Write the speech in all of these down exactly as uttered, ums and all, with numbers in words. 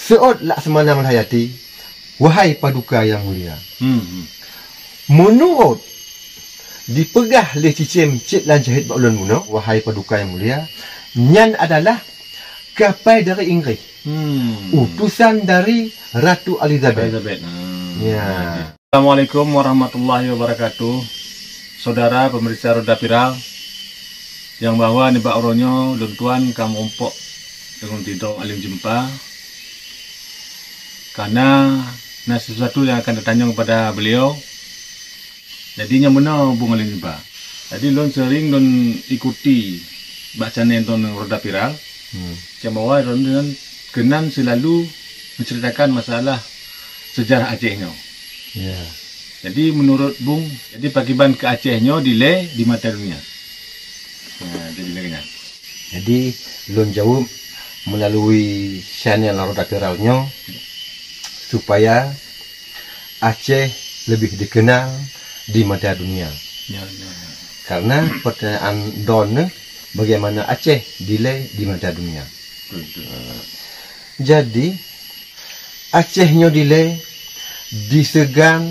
Seuôt Laksamana Malhayati, wahai Paduka nyang mulia. Hmm, hmm. Meunurot dipeugah lé cicém cit lam jahét bak ulôn bunoe, wahai Paduka nyang mulia, nyan adalah kapai dari Inggris. Hmm. Utusan dari Ratu Elizabeth. Elizabeth. Hmm. Ya. Assalamualaikum warahmatullahi wabarakatuh. Saudara pemirsa Roda Viral, nyang bahwa nibak uroe nyoe lôn tuan ka meurumpok deungon sidroe alim jeumpa, karena na sesuatu nyang akan tatanyong kepada beliau. Jadi, nyang meunoe, Bung Alim Jeumpa. Jadi, lôn seuring lôn ikuti bak channel droeneuh Roda Viral. Hmm. Nyang bahwa droeneuh keunan seulalu menceritakan masalah sejarah Aceh nyoe. Ya. Jadi, menurut Bung, jadi pakriban keu Aceh nyoe dilée di mata dunia? Nah, jadi lagée nyan. Jadi, lôn jaweueb meulalu channel Roda Viral nyoe supaya Aceh leubeh dikenal di mata dunia. Ya, ya, ya. Karena pertanyaan droeneuh, bagaimana Aceh dilée di mata dunia? Betul, betul. Jadi, Aceh nyoe dilée, diseugan,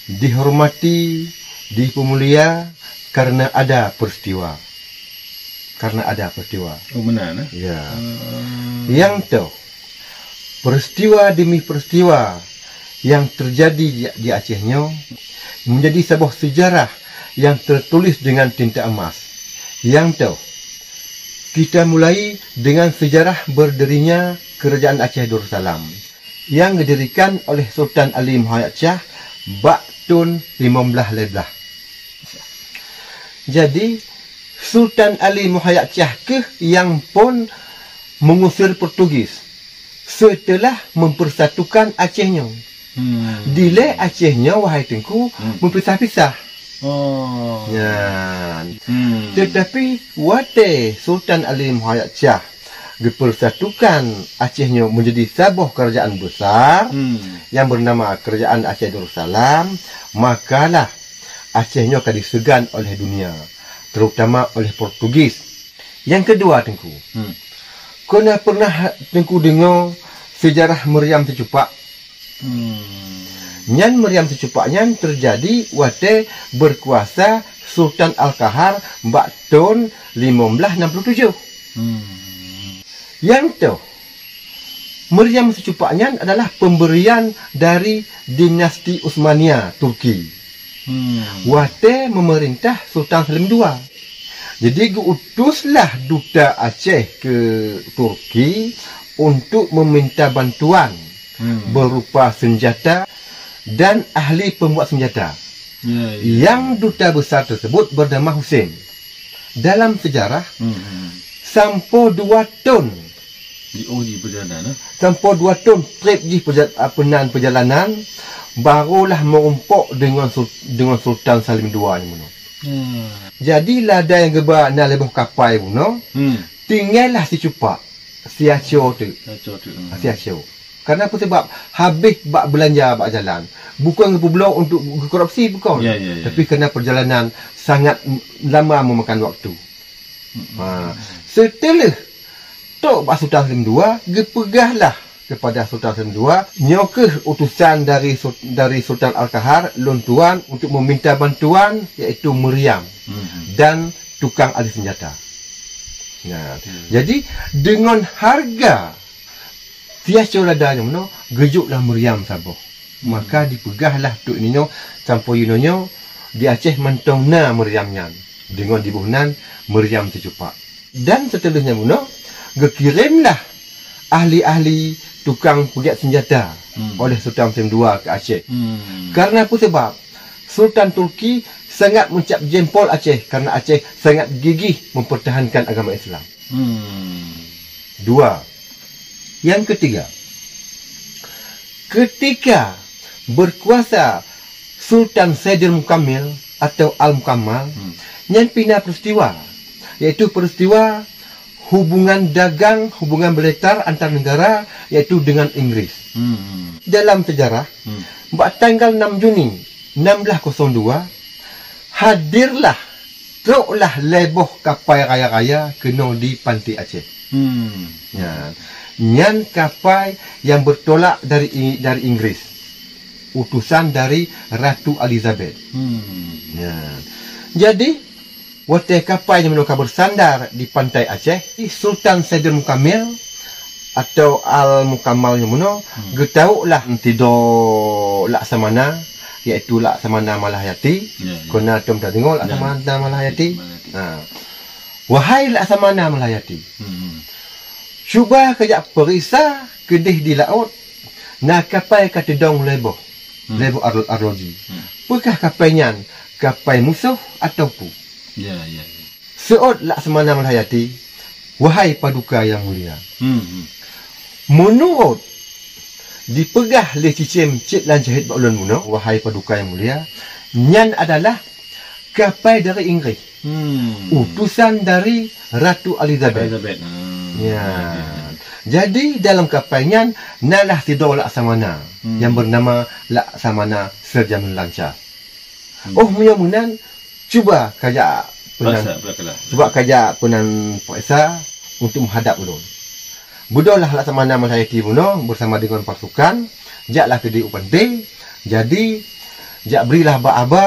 dihormati, dipeumulia karena ada peristiwa. Karena ada peristiwa. Oh, meunan, eh? Ya. Hmm. Nyang toh, peristiwa demi peristiwa yang terjadi di, di Aceh nyoe menjadi saboh sejarah yang tertulis dengan tinta emas. Nyang toh, kita mulai dengan sejarah berdirinya Kerajaan Aceh Darussalam yang didirikan oleh Sultan Ali Muhammad Shah bak thon limong blaih lhée blaih. Jadi, Sultan Ali Muhammad Shah keuh nyang phon mengusir Portugis seuteulah mempersatukan Aceh nyoe. Hmm. Dilée Aceh nyoe, wahai Teungku, hmm, meupisah-pisah. Oh. Nyan. Hmm. Tetapi watée Sultan Ali Muhammad Shah geupersatukan Aceh nyoe menjadi saboh kerajaan besar, hmm, yang bernama Kerajaan Aceh Darussalam, makalah Aceh nyoe ka diseugan oleh dunia, terutama oleh Portugis. Nyang keudua, Teungku. Hmm. Keu na pernah Teungku deungoe sejarah Meriam Sicupak? Hmm. Nyan Meriam Sicupak nyan teujadi watée beukuasa Sultan Al-Qahar bak thon limong blaih nam ploh tujoh. Hmm. Nyang toh, Meriam Sicupak nyan adalah pemberian dari dinasti Utsmania, Turki. Hmm. Watée meumeurintah Sultan Salim dua. Jadi, geuutuslah duta Aceh keu Turki untuk meminta bantuan, hmm, berupa senjata dan ahli pembuat senjata. Ya, ya. Yang duta besar tersebut bernama Husein. Dalam sejarah, hmm, hmm, sampoe dua thon. Di, oh, di perjalanan, eh? Sampoe dua thon trép jih perja-, apa nan, perjalanan, barulah meurumpok deungon sul-, deungon Sultan Salim dua nyan bunoe. Hmm. Jadi, lada nyang geuba na lhée boh kapai bunoe, hmm, tinggai lah Sicupak, Siaco teuk. Siaco teuk, hmm. Siaco. Karena apa sebab? Habéh bak beulanja bak jalan. Bukon geupeubloe untuk geukorupsi, bukon. Ya, ya, ya. Tapi karena perjalanan sangat lama memakan waktu. Hmm. Ha. Seuteulah trok bak Sultan Salim dua, geupeugahlah kepada Sultan Salim dua, "Nyoe kheueh utusan dari Sul-, dari Sultan Al-Qahar, lôn tuan, untuk meminta bantuan, yaitu meriam, hmm, dan tukang ahli senjata." Nah, hmm, jadi deungon hareuga Siaco lada nyan bunoe, geujok lah meriam saboh. Maka dipeugahlah teuk nyoe, sampoe jinoe nyoe di Aceh mantong na meriam nyan, deungon diboh nan Meriam Sicupak. Dan seuteulah nyan bunoe, geukirém lah ahli-ahli tukang peugét senjata, hmm, oleh Sultan Salim dua keu Aceh. Hmm. Karena apa sebab? Sultan Turki sangat meucap jempol Aceh karena Aceh sangat gigih mempertahankan agama Islam. Hmm. Dua. Yang ketiga, ketika berkuasa Sultan Saidil Mukammil atau Al-Mukammal, hmm, nyan pih na peristiwa, yaitu peristiwa hubungan dagang, hubungan bilateral antar negara, yaitu dengan Inggris. Hmm. Dalam sejarah, hmm, bak tanggal enam Juni enam belas kosong dua, hadirlah, troklah lhée boh kapai raya-raya keunoe di Panté Aceh. Hmm. Ya. Nyan kapai nyang beutolak dari I-, dari Inggris, utusan dari Ratu Elizabeth. Hmm. Ya. Jadi, watée kapai nyan meunoe ka beusandar di pantai Aceh, Sultan Saidul Mukamil atau Al Mukammal nyan meunoe, hmm, geutawök lah sidroe Laksamana, yaitu Laksamana Malahayati. Ya, ya. Kona tom tadeungoe Laksamana Malahayati. Malahayati. Ha. Wahai Laksamana Malahayati, hmm, cuba kajak peuriksa keudeh di laôt, na kapai ka teudong lhée boh, hmm, lhée boh arlo-, arloji. Hmm. Peukah kapai nyan kapai musoh atawa peue? Ya, ya, ya. Seuôt Laksamana Malahayati, wahai Paduka nyang mulia. Hmm, hmm. Meunurot dipeugah lé cicém cit lam jahét bak ulôn bunoe, wahai Paduka nyang mulia, nyan adalah kapai dari Inggris. Hmm. Utusan dari Ratu Elizabeth. Elizabeth. Hmm. Ya. Ya, ya, ya. Jadi, dalam kapai nyan, na lah sidroe Laksamana, hmm, nyang beunama Laksamana Sir Jamil Lanca. Hmm. Oh, meunyoe meunan, cuba kajak peunan, peuriksa, peuriksa. Cuba kajak peunan peuriksa untuk menghadap ulôn. Beudôh lah Laksamana Malahayati bunoe bersama dengan pasukan, jaklah keudeh u panté, jadi jak berilah bak haba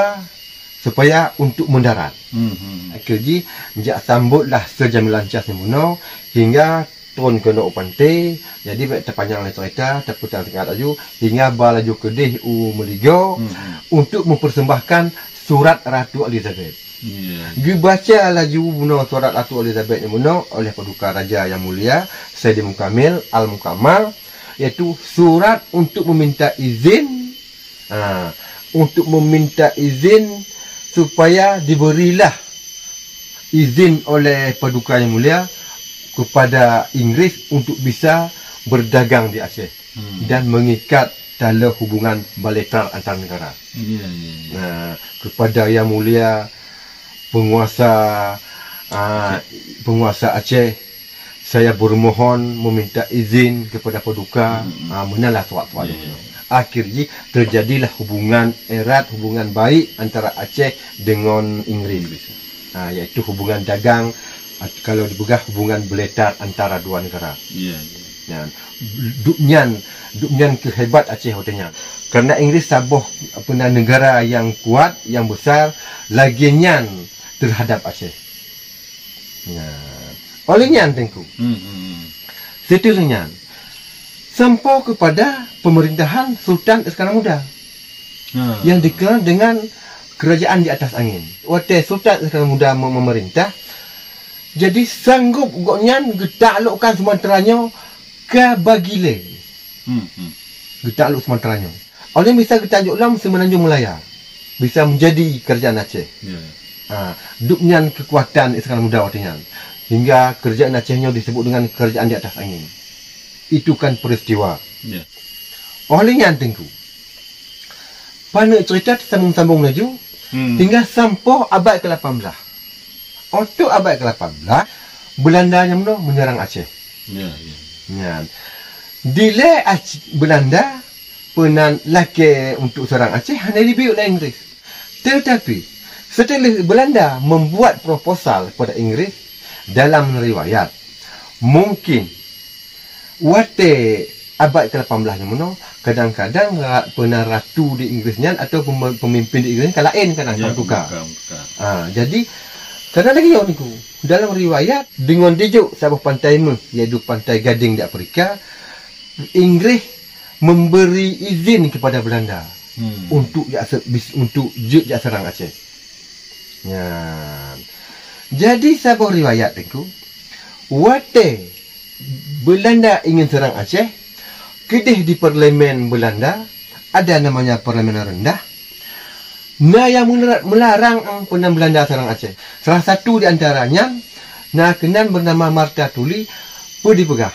supaya untuk mendarat. Hmm, hmm. Akhé jih, jak sambotlah Sir Jamil Lanca nyan bunoe hingga trôn keunoe u panté, jadi bék tapanyang lé cerita, tapeusingkat laju, hingga ba laju keudeh u meuligoe, hmm, untuk mempersembahkan surat Ratu Elizabeth. Ya. Geubaca laju bunoe surat Ratu Elizabeth nyan bunoe oleh Paduka Raja Yang Mulia Saidil Mukamil Al Mukammal, yaitu surat untuk meminta izin Ha, untuk meminta izin supaya diberilah izin oleh Paduka Yang Mulia kepada Inggris untuk bisa berdagang di Aceh, hmm, dan mengikat tali hubungan bilateral antar negara. Ya, ya, ya. Nah, kepada Yang Mulia penguasa, ah, Aceh. Penguasa Aceh, saya bermohon meminta izin kepada Paduka, hmm, ah, meunan lah surat-surat. Ya, ya. Akhir jih terjadilah hubungan erat, hubungan baik antara Aceh dengan Inggris. Inggris. Ah, iaitu hubungan dagang, at-, kalau dipeugah hubungan bilateral antara dua negara. Ya, ya. Nyan, duek nyan, duek nyan keuh hebat Aceh watée nyan. Karena Inggris saboh, apa na, negara yang kuat, yang besar, lagée nyan terhadap Aceh. Nyan. Oleh nyan, Teungku. Hmm, hmm, hmm. Setelah nyan, sampoe kepada pemerintahan Sultan Iskandar Muda. Ha. Yang dikenal dengan kerajaan di atas angin. Watée Sultan Iskandar Muda me-, memerintah, jadi sanggup gobnyan geutaklukkan Sumatera nyoe ka bagi lé. Hmm, hmm. Geutakluk Sumatera nyoe. Oleh bisa geutanjok lom Semenanjung Malaya. Bisa menjadi kerajaan Aceh. Ya. Ha, duek nyan kekuatan Iskandar Muda watée nyan. Hingga kerajaan Aceh nyoe disebut dengan kerajaan di atas angin. Itu kan peristiwa. Ya. Oleh nyan, Teungku, paneuk cerita teusambung-sambung laju, hmm, hingga sampoe abad ke lapan belas. Otoe abad ke lapan belas, Belanda nyang meunoe menyerang Aceh. Ya, ya. Nyan. Dilée Ac-, Belanda peunan lakée untuk serang Aceh hana dibiet lé Inggris. Tetapi, setelah Belanda membuat proposal kepada Inggris, dalam riwayat, mungkin watée abad ke lapan belas nyang meunoe, kadang-kadang ra-, peunan ratu di Inggris nyan atau peme-, pemimpin di Inggris nyan ka laén kadang, ya, ka tuka. Bukan, bukan. Ha, jadi, kadang lagée nyoe, Teungku. Dalam riwayat, deungon dijok saboh pantai méuh, yaitu Pantai Gadeng di Afrika, Inggris memberi izin kepada Belanda, hmm, untuk jak se-, bis-, untuk jeuet jak serang Aceh. Nyan. Jadi, saboh riwayat, Teungku, watée Belanda ingin serang Aceh, keudeh di parlemen Belanda, ada namanya Parlemen Rendah, na nyang meunera-, melarang peunan Belanda serang Aceh. Salah satu di antara nyan, na keunan bernama Marta Tully, peue dipeugah,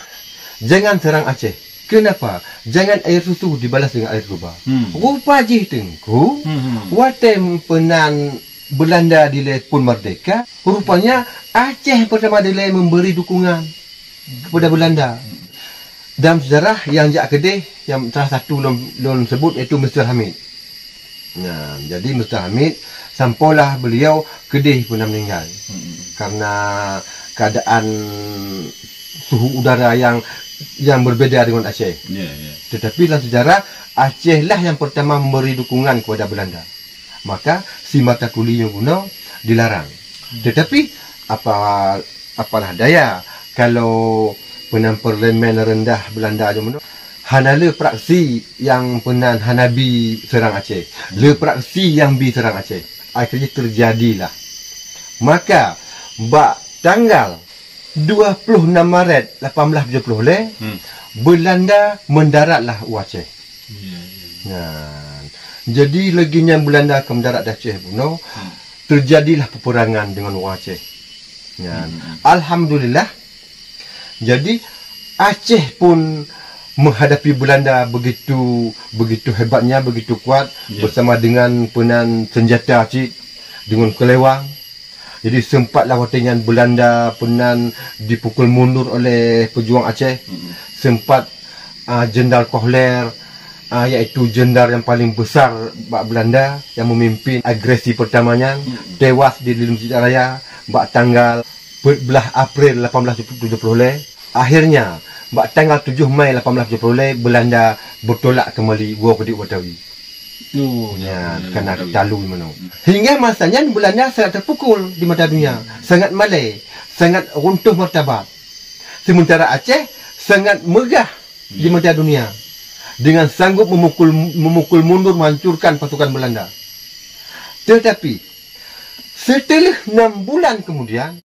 "Jangan serang Aceh." Kenapa? Jangan air susu dibalas dengan air tuba. Hmm. Rupa jih, Teungku, hmm, hmm, watée peunan Belanda dilée phon merdeka, rupanya Aceh pertama dilée memberi dukungan kepada Belanda. Dalam sejarah nyang jak keudeh, nyang salah satu lôn, lôn sebut, yaitu Mister Hamid. Nah, jadi Mister Hamid, sampoelah beliau keudeh peunan meuninggai. Hmm. Karena keadaan suhu udara yang yang berbeda dengan Aceh. Ya, ya. Tetapi dalam sejarah, Aceh lah yang pertama memberi dukungan kepada Belanda. Maka, si mata kuli nyang bunoe dilarang. Hmm. Tetapi, apa, apalah daya, kalau peunan parlemen rendah Belanda nyang bunoe, hana le praksi nyang peunan hana bi seurang Aceh. Hmm. Le praksi nyang bi seurang Aceh. Akhirnya terjadilah. Maka, bak tanggal dua puluh enam Maret lapan belas tujuh puluh lhèe, Hmm. Belanda mendaratlah u Aceh. Ya, ya. Nah, jadi lagi nyan Belanda ka mendarat di Aceh bunoe, Hmm. terjadilah peperangan dengan orang Aceh. Nah, Hmm. Alhamdulillah, jadi Aceh pun menghadapi Belanda begitu, begitu hebatnya, begitu kuat, Ya. bersama dengan peunan senjata cit, dengan keuleuwang. Jadi, sempatlah watèe nyan Belanda peunan dipukul mundur oleh pejuang Aceh. Mm-mm. Sempat, ah, Jenderal Kohler, ah, iaitu jenderal yang paling besar bak Belanda yang memimpin agresi pertama nyan, Mm-mm. tewas di Lilem Cicak Raya bak tanggal empat belas April lapan belas tujuh puluh lhèe. Akhirnya, bak tanggal tujuh Mei lapan belas tujuh puluh lhèe, Belanda bertolak kembali woe keudiek Betawi. Oh, Ya, ya, ya, karena Betawi. talu meunoe. Hmm. Hingga masa nyan Belanda sangat terpukul di mata dunia, Hmm. sangat malèe, sangat runtuh martabat. Sementara Aceh sangat megah di Hmm. mata dunia dengan sanggup memukul, memukul mundur, menghancurkan pasukan Belanda. Tetapi, setelah enam bulan kemudian,